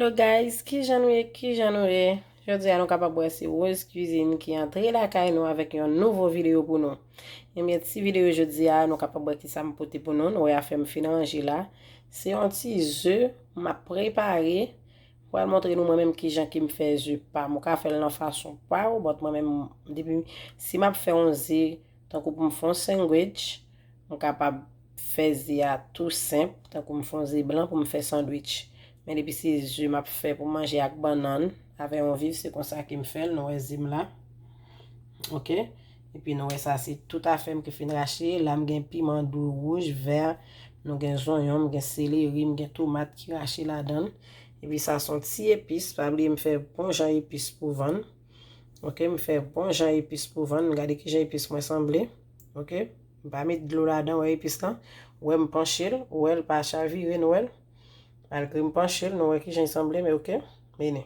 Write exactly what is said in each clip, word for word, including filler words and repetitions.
Hello guys, kijan nou ye? Kijan nou ye? Jodi a nou kapab wè se Rose Cuisine ki antre lakay nou avèk yon nouvo videyo pou nou. Ebyen, ti videyo jodi a, nou kapab wè kisa m pote pou nou. Nou wè afè m fin ranje la. Se yon ti ze m ap prepare. Pral montre nou mwen menm kijan ke m fè ze pa m. Ou ka fè l nan fason pa w, but mwen menm, depi si m ap fè yon ze, tankou pou m fè yon sandwich, m kapab fè ze a tou senp, tankou m fè yon ze blan pou m fè sandwich. Men depi se ze m ap fè pou manje ak bannann, avè yon viv, se konsa ke m fè l, nou wè ze m la. Oke? Epi nou wè sa, se tout afè m ki fin rache. La m gen piman dou wouj, vè, nou gen zonyon, m gen seleri, m gen tomat ki rache ladan l. Epi sa se yon ti epis, pa bliye m fè bon jan epis pou vann. Oke, m fè bon jan epis pou vann. Gade kijan epis mwen sanble. Oke, m pa met dlo ladan, wè epis lan. Ou wè m panche l, ou wè l pa chavire, nou wè l. Malgre m panche l, nou wè kijan l sanble, men oke. Meni.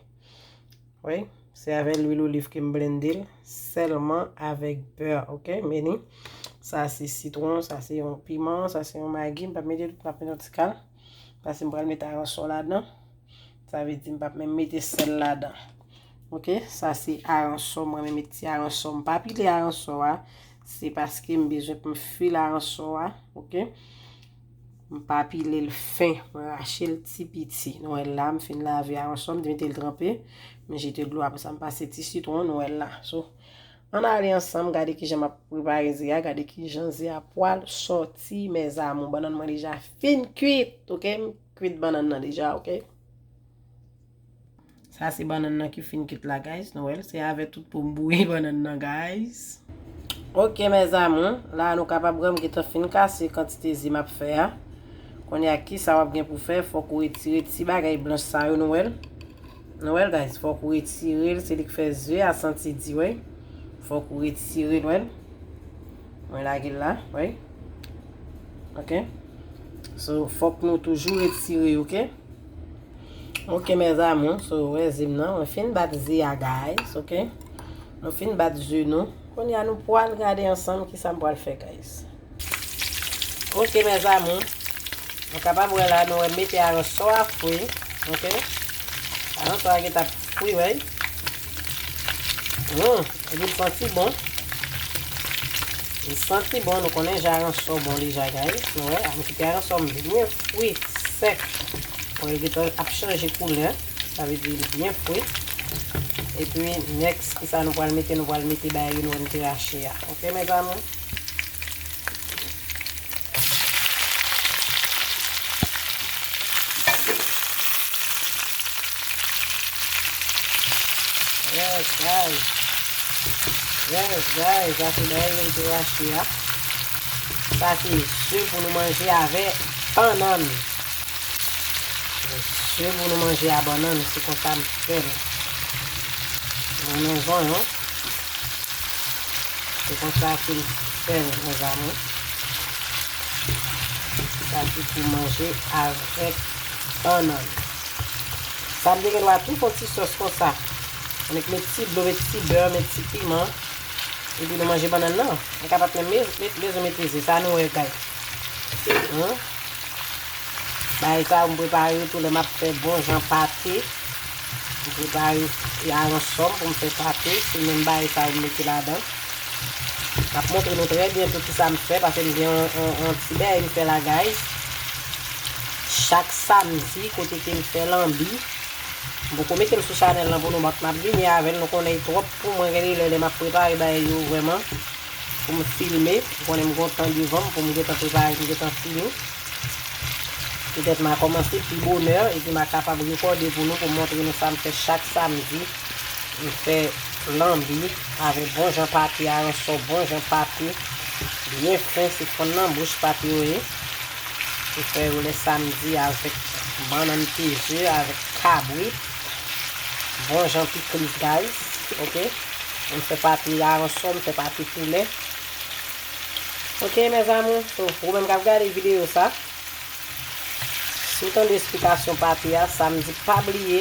Wi, se avè lwil oliv ke m blende l, sèlman avèk bè, oke? Meni. Sa se sitwon, sa se yon piman, sa se yon magi, m p ap mete tout, m ap mete yon ti kal. Paske m pral mete aransò ladan. Sa vle di m p ap menm mete sèl ladan. Oke, sa se aransò, mwen menm met ti aransò. M pa pile aransò a, se paske m bezwen pou m fil aransò a, oke? M pa pile l fen, mwen rache l ti piti. Nou wè la, m fin lave aransò, m te mete l tranpe, m jete dlo, apre sa m pase ti sitwon, nou wè la. So, ann ale ansanm, gade kijan m ap prepare ze a, gade kijan ze a pwal sòti, mes amours. Bannann mwen deja fin kuit, oke? M kuit bannann nan deja, oke? Sa se bannann nan ki fin kuit la, guys. Nou wè l, se avè tout po m bouyi bannann nan, guys. Oke, mes amours, la nou kapab wè m gentan fin kase kantite ze m ap fè a. Kounye a, kisa w ap gen pou fè? Fòk ou retire ti bagay blanch sa yo, nou wè l. Nou wè l, guys, fòk ou retire l, se li k fè ze a santi di, wi. Fòk ou retire l, wè l. Mwen lage l la, wi. Oke. So, fòk nou toujou retire, oke? Oke, mes amours, so, wè ze m nan, mwen fin bat ze a, guys, oke? Nou fin bat ze nou. Kounye a, nou pwal gade ansanm kisa m pwal fè, guys. Oke, mes amours, nou kapab wè la, nou wè mete aransò a fri, oke? Aransò a gentan fri, wè. Hmm. Epi l santi bon. Li santi bon, nou konnen jan aransò bon li ja, guys. Nou wè, a m kite aransò m byen fri, sèk. Bon, li gentan ap chanje koulè. Sa vle di li byen fri. Epi, next, kisa nou pral mete? Nou pral mete bagay yo nou wè n te rache a. Oke, mes amours? Yes, guys. Yes, guys. Sa se bagay yo te rache a. Sa se ze pou nou manje avè bannann. Ze pou nou manje a bannann, se konsa m fè l. Bannann zonyon. Se konsa ke m fè l, mes amours. Sa se pou manje avèk bannann. Sa m te gen dwa tou fè yon ti sòs konsa. Met, met ti dlo, met ti bè, met ti piman. Epi nou manje bannann nan. Mwen kapab menm met, met, bezwen mete ze. Sa nou wè, guys. Hmm? Bagay sa yo m prepare tou lè m ap fè bon jan pate. M prepare aransò m pou m fè pate. Se menm bagay sa yo m mete ladan. M ap montre nou trè byento kisa m fè, paske m gen yon, yon, yon ti bagay m fè la, guys. Chak samdi, kote ke m fè lanbi, m poko mete l sou chanèl lan pou nou, but m ap vini avè l, nou konnen l twòp pou mwen, gen de lè, lè m ap prepare bagay yo vrèman, pou m filme, ou konnen m gen yon tan devan m, pou m gentan prepare, pou m gentan fini. Petèt m a kòmanse pi bonè, epi m a kapab rekòde pou nou, pou m montre nou sa m fè chak samdi. M fè lanbi avèk bon jan pate, aransò bon jan pate, byen fen, se fonn nan bouch pate yo ye. M fè yo lè samdi avèk bannann peze, avèk kabrit, bon jan pikliz, guys, oke? M fè pate aransò, m fè pate poulè. Oke, mes amours, so, ou menm k ap gade videyo sa, si w tande esplikasyon pate a, samdi, pa bliye,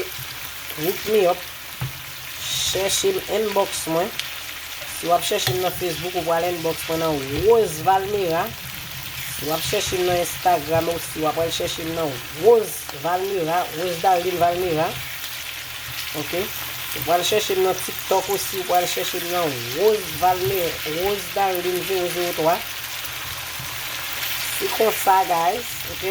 hit me up, chèche m, inbox mwen. Si w ap chèche m nan Facebook, ou pral inbox mwen nan Rose Valmira. Si w ap chèche m nan Instagram osi, w ap pral chèche m nan Rose Valmira, Rose Darline Valmira. Ok. Ou pral chèche m nan TikTok osi, ou pral chèche m nan Rose Valme, Rose Darline zewo zewo twa. Se konsa, guys, ok?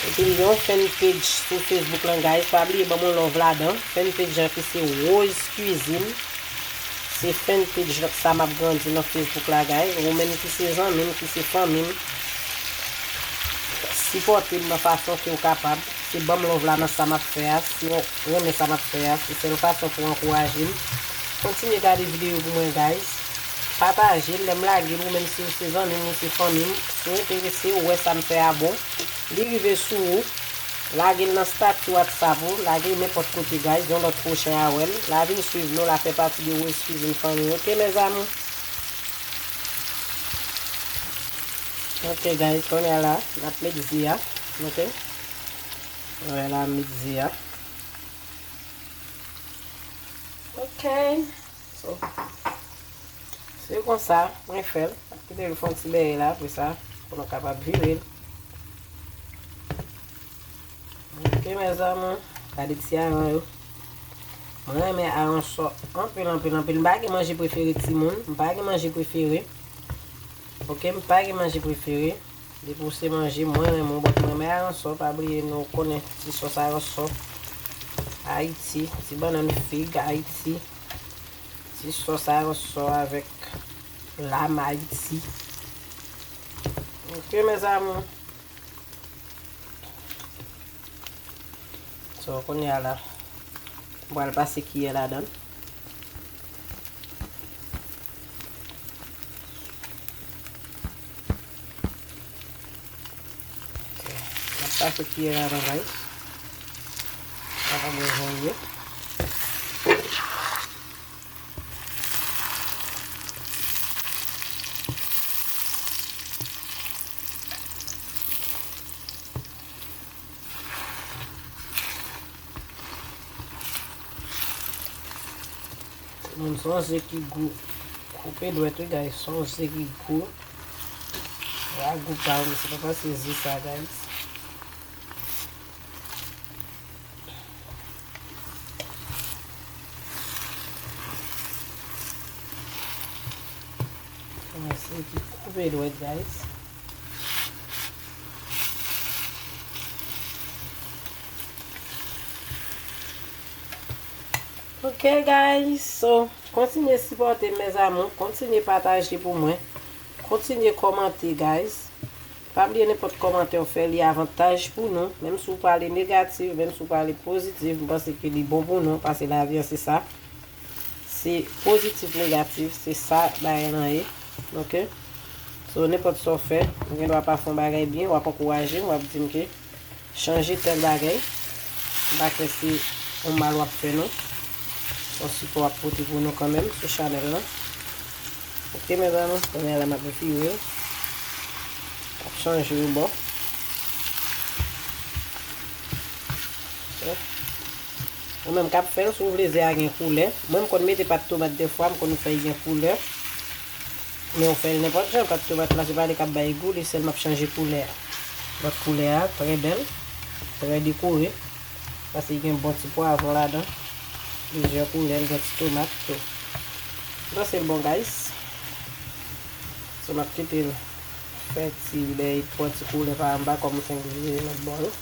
Epi m gen yon fan page sou Facebook lan, guys. Pa bliye ban m yon love ladan. Fan page an ki se Rose Cuisine. Se fan page sa m ap grandi nan Facebook la, guys. Ou menm ki se zanmi m, ki se fanmi m, sipòte m nan fason ke w kapab. Se ban m love la nan sa m ap fè a. Si w renmen sa m ap fè a, se sèl fason pou w ankouraje m. Kontinye gade videyo pou mwen, guys. Pataje l, lè m lage l, ou menm si w se zanmi m, ou se fanmi m, si w enterese, ou wè sa m fè a bon, li rive sou ou, lage l nan stati WhatsApp ou, lage l nenpòt kote, guys, yon lòt pwochen a wè l, l a vin swiv nou, l a fè pati de Rose Cuisine Fanmi, ok, mes amours? Ok, guys, kounye a la, n ap met ze a, ok? Wè la, m met ze a. Ok. So, se konsa, mwen fè l. M ap kite l fè yon ti bèyè la, apre sa, pou nou kapab vire l. Ok, mes amours, gade ti aran yo. Mwen renmen aransò anpil, anpil, anpil. M pa gen manje prefere timoun. M pa gen manje prefere. Ok, m pa gen manje prefere. Depi w se manje, mwen renmen w, but mwen renmen aransò. Pa bliye, nou konnen ti sòs aransò Ayiti, ti bannann fig Ayiti, ti sòs aransò avèk lam Ayiti. Ok, mes amours. So, kounye a la, m pral pase kiyè ladan l. So, m ap pase kiyè ladan, guys. Sa va mwen voye. Moun, se yon ze ki gou. Koupe dwèt wi, guys. Se yon ze ki gou. Wa gou pa w, se pa pase ze sa, guys. Yon ze ki koupe dwèt, guys. Ok, guys, so, kontinye sipòte m, mes amours, kontinye pataje pou mwen, kontinye kòmante, guys. Pa bliye nenpòt kòmantè w fè, li avantaj pou nou, menm si w pale negatif, menm si w pale pozitif, m panse ke li bon pou nou, paske lavi an se sa. Se pozitif, negatif, se sa bagay lan ye. Ok? So, nenpòt sa w fè, ou gen dwa pa fè yon bagay byen, w ap ankouraje m, w ap di m ke chanje tèl bagay. M pa kwè se yon mal w ap fè non. Se yon sipò w ap pote pou nou kanmenm sou chanèl lan. Ok, mes amours, kounye a la m ap vire. M ap chanje yon bò. Ok. Ou menm k ap fè l, si w vle ze a gen koulè. Mwen, m konn mete pat tomat dèfwa, m konn fè l gen koulè. Men w fè l nenpòt jan, pat tomat la, se pa li k ap bay gou, li sèl m ap chanje koulè a. Lòt koulè a, trè bèl, trè dekore. Paske gen bon ti pwavwon ladan. Plizyè koulè, l gen ti tomat tou. M panse l bon, guys. So, m ap kite l fè ti bèy, pran ti koulè pa anba, kòm m fenk vire lòt bò yo.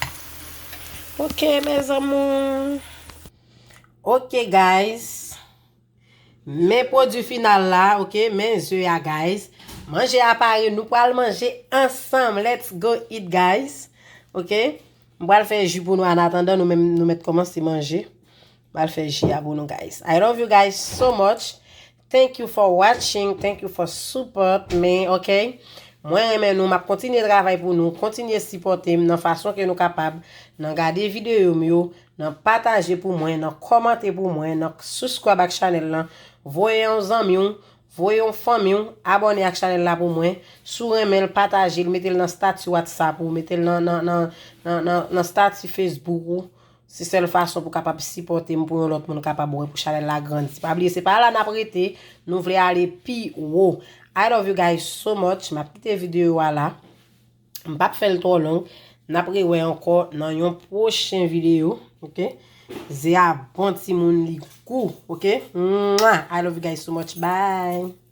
Ok, mes amours. Ok, guys. Men pwodui final la, ok, men ze a, guys. Manje a pare, nou pral manje ansanm. Let's go eat, guys. Ok? M pral fè ji pou nou, an atandan nou menm, nou mèt kòmanse manje. M pral fè ji a pou nou, guys. I love you guys so much. Thank you for watching, thank you for support me, ok? Mwen renmen nou, m ap kontinye travay pou nou, kontinye sipòte m nan fason ke nou kapab, nan gade videyo m yo, nan pataje pou mwen, nan kòmante pou mwen, nan subscribe ak chanèl lan, voye yon zanmi w, voye yon fanmi w, abòne ak chanèl la pou mwen. Si w renmen l, pataje l, mete l nan stati WhatsApp ou, mete l nan, nan, nan, nan, nan, nan stati Facebook ou. Se sèl fason pou kapab sipòte m, pou yon lòt moun kapab wè, pou chanèl la grandi. Pa bliye, se pa la n ap rete, nou vle ale pi wo. I love you guys so much. M ap kite videyo a la. M p ap fè l twò long. N ap rewè ankò nan yon pwochen videyo, ok? Ze a bon timoun, li gou, ok? Mwah! I love you guys so much. Bye!